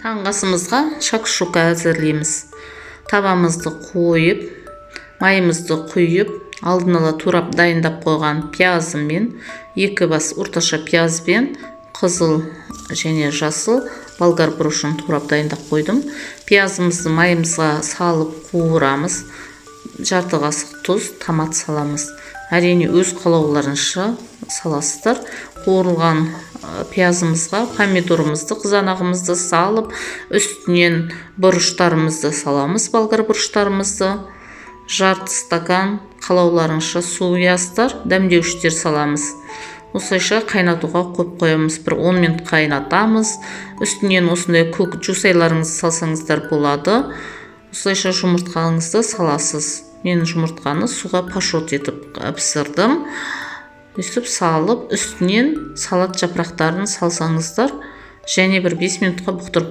Таңғы асымызға шакшука әзірлейміз. Табамызды қойып, майымызды құйып, алдын ала турап дайындап қойған пиязыммен, 2 бас орташа пиязбен қызыл және жасыл болгар бұрышын турап дайындап қойдым. Пиязымызды майымызға салып қуырамыз. Жарты қасық тұз, томат саламыз. Әрине, өз қалауларыңызша саласыздар. Қуырылған пиязымызға помидорымызды, қызанағымызды салып, үстінен бұрыштарымызды саламыз, болгар бұрыштарымызды. Жарты стакан қалауларыңызша су құясыздар, дәмдеуіштер саламыз. Осылайша қайнатуға қойып қоямыз. Бір 10 минут қайнатамыз. Үстінен осындай көк жусайларыңызды салсаңыздар болады. Осылайша жұмыртқаңызды саласыз. Мен жұмыртқаны суға пашот етіп пісірдім. Өйстіп салып, үстінен салат жапырақтарын салсаңыздар, және бір 5 минутқа бұқтырып